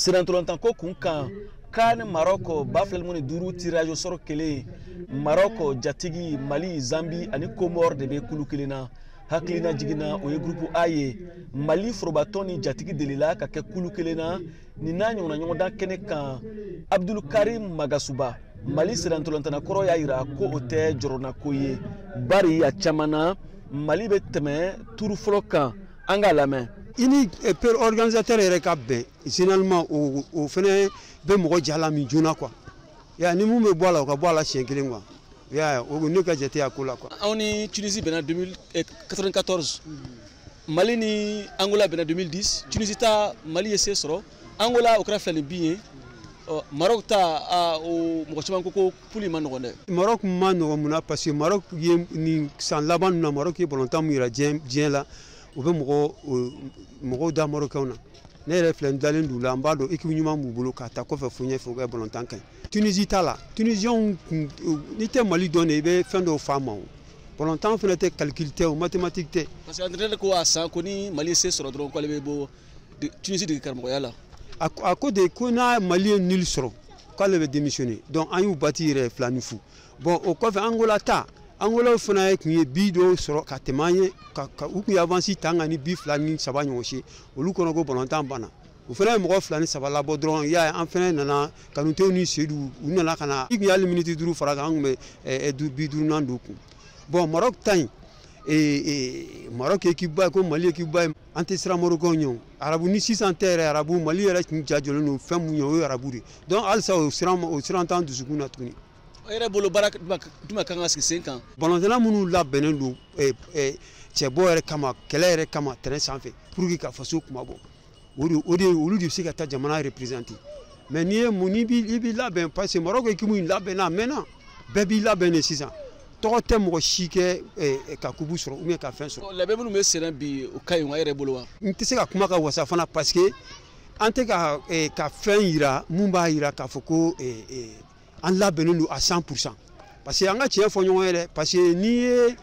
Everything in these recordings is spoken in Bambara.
Sennantolatan ko kun kan, CAN Maroc 2025 tirage au sort kelen, Maroc jatigi Mali, Zambi ani Comore de bɛ kulu kelen na. Hakilina jiginna, o ye groupe A ye. Mali forobatɔn ni jatigi delila ka kɛ kulu kelen na nin n'a ɲɔgɔnna ɲɔgɔndan kɛnɛ kan. Abdulkarim Magasuba, Mali sennantolatanna kɔrɔ, y'a yira ko o tɛ jɔrɔnako ye, bari a caman na Mali bɛ tɛmɛ turu fɔlɔ kan. An k'a lamɛn. I ni père organisateur yɛrɛ ka bɛn, généralement o fɛnɛ bɛ mɔgɔ jala min joona quoi. Ya ni mun bɛ bɔ a la, o ka bɔ a la siɲɛ kelen quoi. Ya o ne ka jate a ko la quoi. Anw ni Tunisie bɛnna 2094, Mali ni Angola bɛnna 2010. Tunisie ta, Mali ye se sɔrɔ. Angola, o kɛra 2 ni bin ye. Ɔ, Maroc ta, o mɔgɔ caman ko ko poule ma nɔgɔn dɛ. Maroc ma nɔgɔn. Mun na? Parce que Maroc ye nin san laban ninnu na, Maroc ye balontan mun yira diɲɛ la, o bɛ mɔgɔw da Marocains na. Ne yɛrɛ filɛ, n dalen d'u la, n b'a dɔn équipe ɲuman b'u bolo k'a ta kɔfɛ fo ɲɛfɛ, u ka balontan ka ɲi. Tunisie ta la, Tunisiens kun, n'i tɛ Mali dɔn de, i bɛ fɛn dɔw f'a ma. O balontan fana tɛ calcul tɛ, o mathématique tɛ. Parce que entraîneur ko a san ko ni Mali ye se sɔrɔ dɔrɔn, k'ale bɛ bɔ Tunisie dege karamɔgɔya la. A ko de ko n'a Mali ye nul sɔrɔ, k'ale bɛ démissionner. Donc an y'u bati yɛrɛ 2 ni 0. Bon, o kɔfɛ, Angola ta, Angola fana ye tun ye bi dɔw sɔrɔ ka tɛmɛ an ye ka u tun ye avance ta an kan ni bi 2 ni 3 ɲɔgɔn se. Olu kɔnɔ ko balontan banna, o fana ye mɔgɔ fila ni saba labɔ dɔrɔn. I y'a ye, an fana nana, Kanutew ni Seydou, u nana ka na i tun y'hali miniti 5 fara kan, an tun bɛ bi duurunan don kun. Bon, Maroc ta in, Maroc équipe ba ye ko Mali équipe ba ye, an tɛ siran Marocains ɲɛ. O arabu ni sisan tɛ yɛrɛ, arabu Mali yɛrɛ tun ja jɔlen don fɛn mun ye, o ye arabu de. Donc halisa o siran t'an dusukun na tuguni. E yɛrɛ bolo, baara jumɛn kan ka sigi sen kan? Balontanna minnu labɛnnen don cɛbɔ yɛrɛ kama, kɛlɛ yɛrɛ kama terrain sanfɛ pour que ka faso kuma bɔ, o de olu de bɛ se ka taa jamana représenter. Mais n'i ye mun, n'i b'i i b'i labɛn, parce que Maroc équipe in labɛnna a mɛnna, bɛɛ b'i labɛn de. Sisan tɔgɔ tɛ mɔgɔ si kɛ ka coupe sɔrɔ ou bien ka fɛn sɔrɔ. Labɛn minnu bɛ senna bi, o ka ɲi wa e yɛrɛ bolo wa? N tɛ se ka kuma ka wasa fana, parce que an tɛ ka fɛn yira mun b'a yira k'a fɔ ko an labɛnnen don à 100%. Parce que an ka tiɲɛ fɔ ɲɔgɔn ye dɛ, parce que n'i ye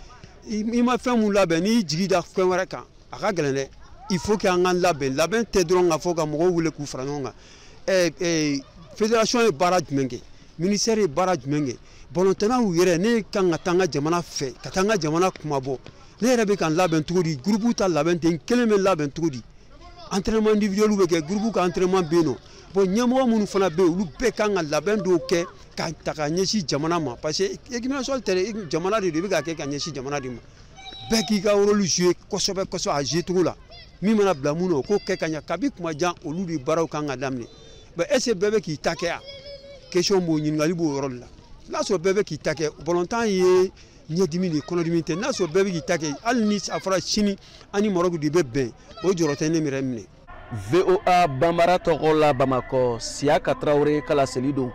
i ma fɛn mun labɛn, n'i jigi da fɛn wɛrɛ kan, a ka gɛlɛn dɛ. Il faut que an ka labɛn. Labɛn tɛ dɔrɔn ka fɔ ka mɔgɔw wele k'u fara ɲɔgɔn kan. Fédération ye baara jumɛn kɛ? Ministère ye baara jumɛn kɛ? Balontannaw yɛrɛ, ne kan ka taa n ka jamana fɛ, ka taa n ka jamana kumabɔ, ne yɛrɛ bɛ ka n labɛn cogo di? Groupe ta labɛn tɛ, n kelen bɛ labɛn cogo di? Entraînement individuel bɛ kɛ, groupe ka entraînement bɛ yen nɔ. Bon, ɲɛmɔgɔ minnu fana bɛ yen, olu bɛɛ kan ka labɛn dɔw kɛ ka ta ka ɲɛsin jamana ma, parce que équipe nationale tɛ dɛ, jamana de don, i bɛ ka kɛ ka ɲɛsin jamana de ma. Bɛɛ k'i ka rôle jouer kosɛbɛ kosɛbɛ, a jouer cogo la min mana bila mun na, o k'o kɛ ka ɲɛ. Kabi kuma jan, olu de baaraw kan ka daminɛ. Bon, est ce que bɛɛ bɛ k'i ta kɛ? A question b'o ɲininkali b'o yɔrɔ de la. N'a sɔrɔ bɛɛ bɛ k'i ta kɛ, balontan ye ɲɛdimi de ye, kɔnɔdimi tɛ. N'a sɔrɔ bɛɛ bɛ k'i ta kɛ, hali ni a fɔra sini an ni Maroc de bɛ bɛn, o jɔrɔ tɛ ne yɛrɛ minɛ. VOA Banbara tɔgɔ la, Bamakɔ, Siyaka Tarawele ka laseli don.